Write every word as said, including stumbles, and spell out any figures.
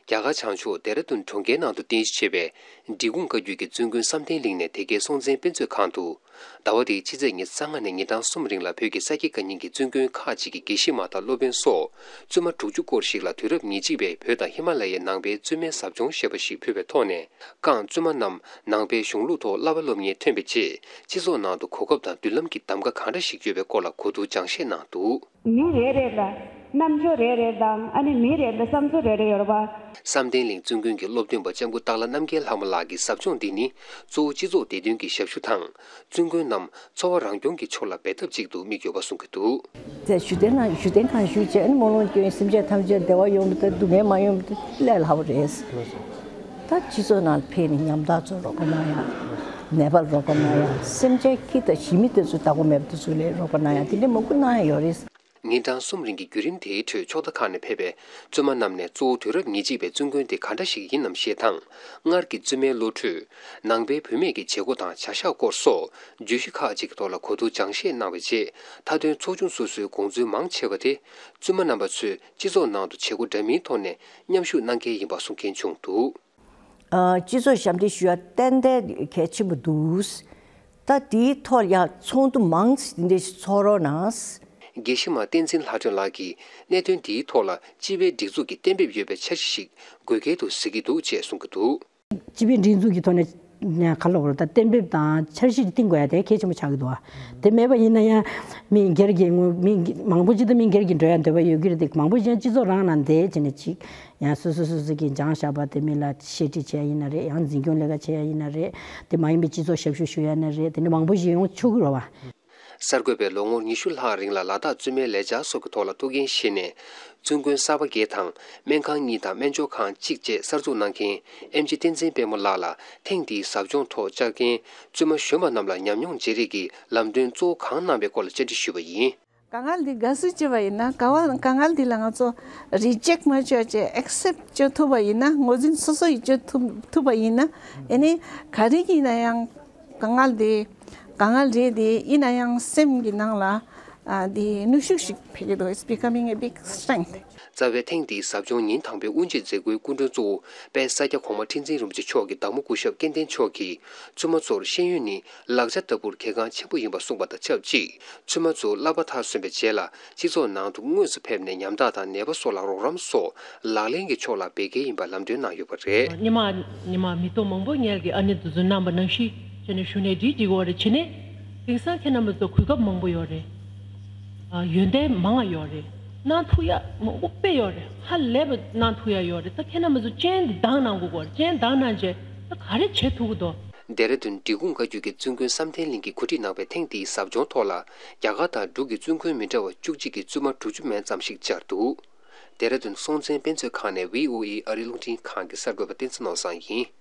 རྒྱ་གར་བྱང་ཕྱོགས་ལྡེ་ར་ལྡུན་གྲོང་ཁྱེར་ནང་དུ་རྟེན་གཞི་བྱས་པའི་འབྲི་གུང་བཀའ་བརྒྱུད་ཀྱི་བཙུན་དགོན་བསམ་གཏན་གླིང་ནས་དེ་གའི་སྲོང་བཙན་དཔེ་མཛོད་ཁང་དུ། ཟླ་བ་འདིའི་ཕྱི་ཚེས་ཉི་ཤུ་རྩ་ལྔ་ནས་ཉིན་གྲངས་གསུམ་རིང་ལ་བོད་ཀྱི་ས་དགེ་བཀའ་རྙིང་གི་བཙུན་དགོན་ཁག་ཅིག་གི་དགེ་བཤེས་མ་དང་སློབ་དཔོན་སོགས་བཙུན་མ་དྲུག་ཅུ་སྐོར་ཞིག་ལ་དུས་རབས་ཉེར་གཅིག་པའི་བོད་དང་ཧི་མ་ལ་ཡའི་ནང་པའི་བཙུན་མའི་ཟབ་སྦྱོང་ཞེས་པ་ཞིག་ཕུལ་བའི་ཐོག་ནས། རྐང་བཙུན་མ་རྣམས་ནང་པའི་གཞུང་ལུགས་ཐོག་བསླབ་པ་སློབ་གཉེར་ཐོན་པའི་རྗེས། སྤྱི་ཚོགས་ནང་དུ་གོ་སྐབས་དང་མདུན་ལམ་གྱི་གདམ་ག་གང་འདྲ་ཞིག་ཡོད་པའི་སྐོར་ལ་གོ་བསྡུར་སྦྱང་བཤད་གནང་འདུག། མི་རེ་རེ་ལ་རྣམ་འགྱུར་རེ་རེ་དང་། ཨ་ནི་མི་རེ་ལ་བསམ་ཚུལ་རེ་རེ་ཡོད་རེད་པ། བསམ་གཏན་གླིང་བཙུན་དགོན་གྱི་སློབ་སྟོན་པ་ལྕམ་སྐུ་སྟག་ལྷ་རྣམ་རྒྱལ་ལྷ་མོ་ལགས་ཀྱི་ཟབ་སྦྱོང་འདི་ནི་གཙོ་བོ་སྤྱི་ཚོགས་བདེ་དོན་གྱི་ཞབས་ཞུ་དང་། བཙུན་དགོན་རྣམས་འཚོ་བ་རང་སྐྱོང་གི་ཕྱོགས་ལ་འབད་ཐབས་ཅིག་ཏུ་དམིགས་ཡོད་པ་གསུང་གི་འདུག། དེ་བཞུགས་གདན་ན་བཞུགས་གདན་ཁང་བཞུགས་བྱས། ཨ་ནི་སྨོན་ལམ་སྐྱོན། སེམས་ཅན་ཐམས་ཅད་བདེ་བ་ཡོང་བ་དང་སྡུག་བསྔལ་མ་ཡོང་བ་དེ་ལས་སླ་པོ་རེད། ད་སྤྱི་ཚོགས་ནང་ཕེབས་ནས་ཉམ་ཐག་ཚོར་རོགས་པ་གནང་ཡ། ནད་པར་རོགས་པ་གནང་ཡ། སེམས་ཅན་ཁྱི་དང་ཞི་མི་དེ་ཚོ་བདག་པོ་མེད་པ་དེ་ཚོ་ལ་རོགས་པ་གནང་ཡ། དེ་འདྲའི་མང་པོ་གནང་ཡ་ཡོད་རེད། ཉིན་གྲངས་གསུམ་རིང་གི་བརྒྱུད་རིམ་དེའི་ཁྲོད་ཕྱོགས་མཐའ་ཁག་ནས་ཕེབས་པའི་བཙུན་མ་རྣམས་ནས་གཙོ་བོ་དུས་རབས་ཉེར་གཅིག་པའི་བཙུན་དགོན་དེ་ག་འདྲ་ཞིག་ཡིན་ནམ་ཞེས་དང་། སྔར་གྱི་བཙུན་མའི་བློ་གྲོས། ནང་པའི་བུད་མེད་ཀྱི་བྱེད་སྒོ་དང་བྱ་གཞག་སྐོར་སོགས་བརྗོད་གཞི་ཁག་ཅིག་གི་ཐོག་ལ་གོ་བསྡུར་སྦྱང་བཤད་གནང་བའི་རྗེས། མཐའ་དོན་ཚོགས་ཆུང་སོ་སོའི་དགོངས་ཚུལ་མང་ཆེ་བ་དེ། བཙུན་མ་རྣམ་པ་ཚོས་སྤྱི་ཚོགས་ནང་དུ་བྱེད་སྒོ་འདྲ་མིན་ཐོག་ནས་མཉམ་ཞུགས་གནང་གལ་ཡིན་པ་གསུང་མཁན་བྱུང་འདུག། ཨ། སྤྱི་ཚོགས་ཞབས་འདེགས་ཞུ་ཡ་ཏན་ཏན་གལ་ཆེན་པོ་འདུག། ད་དེའི་ཐོག་ཡ་ཚོགས་འདུ་མང་ཙམ་འདི་འདྲ་ཞིག་ཚོགས་རོགས་གནང་། དགེ་བཤེས་མ་བསྟན་འཛིན་ལྷ་སྒྲོན་ལགས་ཀྱིས་གནད་དོན་འདིའི་ཐོག་ལ་སྤྱི་པའི་སྒྲིག་འཛུགས་ཀྱི་གཏན་འབེབས་ཡོད་པའི་འཆར་གཞི་ཞིག་དགོས་གལ་དུ་གཟིགས་ཀྱི་འདུག་ཅེས་གསུང་གི་འདུག། སྤྱི་པའི་སྒྲིག་འཛུགས་ཀྱི་ཐོག་ནས་ག་ལ་བར་ད་གཏན་འབེབས་དང་འཆར་གཞི་བཏིང་དགོས་ཡ་དེ་གལ་ཆེན་པོ་ཆགས་ཀྱི་འདུག་བ། དེ་མེད་པ་ཡིན་ན་ཡང་མི་སྒེར་གྱི་ངོ་མི་མང་པོ་ཅིག་ད་མི་སྒེར་གྱི་འགྲོ་ཡ་འདོད་པ་ཡོད་ཀྱི་རེད་དེ། མང་པོ་ཅིག་སྤྱི་ཚོགས་རང་ནང་བསྡད་བྱས་ནས་ཅིག་ཡང་སོ་སོ་སོ་སོ་གི་སྦྱངས་བཞག་པ་དེ་མི་ལ་བཤད་ཁྲིད་བྱས་ཡིན་ན་རེད། ཡང་འཛིན་སྐྱོང་ལས་ཀ་བྱས་ཡ་ཡིན་ན་རེད། དེ་མ་ཡིན་པའི་སྤྱི་ཚོགས་ཞབས་ཞུ་ཞུ་ཡ་ན་རེད། དེ་འདྲ་མང་པོ་ཞིག་ཡོང་ཆོག་གི་རེད་བ། གསར་འགོད་པས་ལོ་ངོ་ཉི་ཤུ་ལྷག་རིང་ལ་ལ་དྭགས་བཙུན་མའི་ལས་འཆར་སོགས་ཀྱི་ཐོག་ལ་ཐུགས་འགན་བཞེས་ནས། བཙུན་དགོན་གསར་པ་བརྒྱད་དང་སྨན་ཁང་གཉིས་དང་སྨན་སྦྱོར་ཁང་གཅིག་བཅས་གསར་འཛུགས་གནང་མཁན་ཨེམ་ཆི་བསྟན་འཛིན་དཔལ་མོ་ལགས་ལ། ཐེངས་འདིའི་ཟབ་སྦྱོང་ཐོག་བཅར་མཁན་བཙུན་མ་གཞོན་པ་རྣམས་ལ་ཉམས་མྱོང་བརྗེ་རེས་ཀྱི་ལམ་སྟོན་གཙོ་བོ་གང་གནང་བའི་སྐོར་ལ་བཅར་འདྲི་ཞུས་པ་ཡིན། དཀའ་ངལ་འདི་དགའ་བསུ་བྱས་པ་ཡིན་ན། དཀའ་བ་དཀའ་ངལ་འདི་ལ་ང་ཚོ་རི་ཇེག་མ་བྱས་བྱས་ཨེག་སེབ་བྱེད་ཐུབ་པ་ཡིན་ན། ངོས་འཛིན་སོ་སོ་ཡིས་བྱེད་ཐུབ་ཐུབ་པ་ཡིན་ན། ཨེ་ནི་ག་རེ་ཡིན་ན་ཡང་དཀའ་ངལ་འདི་དཀའ་ངལ་རེད་དེ། ཡིན་ན་ཡང་སེམས་ཀྱི་ནང་ལ་ཨ་འདི་ནུས་ཤུགས་ཤིག་འཕེལ་གྱི་འདུག། It's becoming a big strength. རྩ་བའི་ཐེངས་འདིའི་ཟབ་སྦྱོང་ཉིན་དང་པོའི་དབུ་འབྱེད་མཛད་སྒོའི་སྐུ་མགྲོན་གཙོ་བོ་དཔལ་ས་སྐྱ་གོང་མ་ཁྲི་འཛིན་རིན་པོ་ཆེ་མཆོག་གིས་བདག་མོ་སྐུ་ཞབས་སྐལ་ལྡན་མཆོག་གིས་བཙུན་མ་ཚོར་ཤེས་ཡོན་ནི་ལག་ཆ་ལྟ་བུར་གལ་འགངས་ཆེན་པོ་ཡིན་པ་གསུངས་པ་དང་ཆབས་ཅིག། བཙུན་མ་ཚོ་བསླབ་པ་མཐར་སོན་པའི་རྗེས་ལ་སྤྱི་ཚོགས་ནང་དུ་དངོས་སུ་ཕེབས་ནས་ཉམ་ཐག་དང་ནད་པ་སོགས་ལ་རོགས་རམ་སོགས་ལག་ལེན་གྱི་ཕྱོགས་ལ་འབད་གལ་ཡིན་པ་ལམ་སྟོན་གནང་ཡོད་པ་རེད། ཉི་མ་ཉི་མ་མི་ཐོག་མང་པོ་ངལ་གྱི་ཨ་ནེ་དེ་ཚོ་རྣམ་པ་ནང་བཞིན་བྱས་ནས་བཞུགས་ནས་འདྲིས་འདྲིས་དགོས་རེད། བྱས་ནས་དེང་སང་ཁྱེད་རྣམ་པ་ཚོ་གོ་སྐབས་མང་པོ་ཡོད་རེད། ཨ། ཡོན་ཏན་མང་བ་ཡོད་རེད། གནང་ཐུབ་ཡ་མང་པོ་དཔེ་ཡོད་རེད། ཧ་ལས་པ་གནང་ཐུབ་ཡ་ཡོད་རེད། ད་ཁྱེད་རྣམ་པ་ཚོ་སྤྱན་འདི་དག་གནང་དགོས་གོ། སྤྱན་དག་གནང་རྗེས་ད་ག་རེ་བྱེད་ཐུབ་ཀྱི་འདུག། ལྡེ་ར་ལྡུན་འབྲི་གུང་བཀའ་བརྒྱུད་ཀྱི་བཙུན་དགོན་བསམ་གཏན་གླིང་གིས་གོ་སྒྲིག་གནང་བའི་ཐེངས་འདིའི་ཟབ་སྦྱོང་ཐོག་ལ། རྒྱ་གར་དང་འབྲུག་གི་བཙུན་དགོན་མི་འདྲ་བ་བཅུ་གཅིག་གི་བཙུན་མ་དྲུག་ཅུ་མན་ཙམ་ཞིག་བཅར་འདུག། ལྡེ་ར་ལྡུན་སྲོང་བཙན་དཔེ་མཛོད་ཁང་ནས་བྷི་ཨོ་ཨེ་ཨ་རིའི་རླུང་འཕྲིན་ཁང་གི་གསར་འགོད་པ་བསྟན་འཛིན་ནོར་བཟང་ཡིན།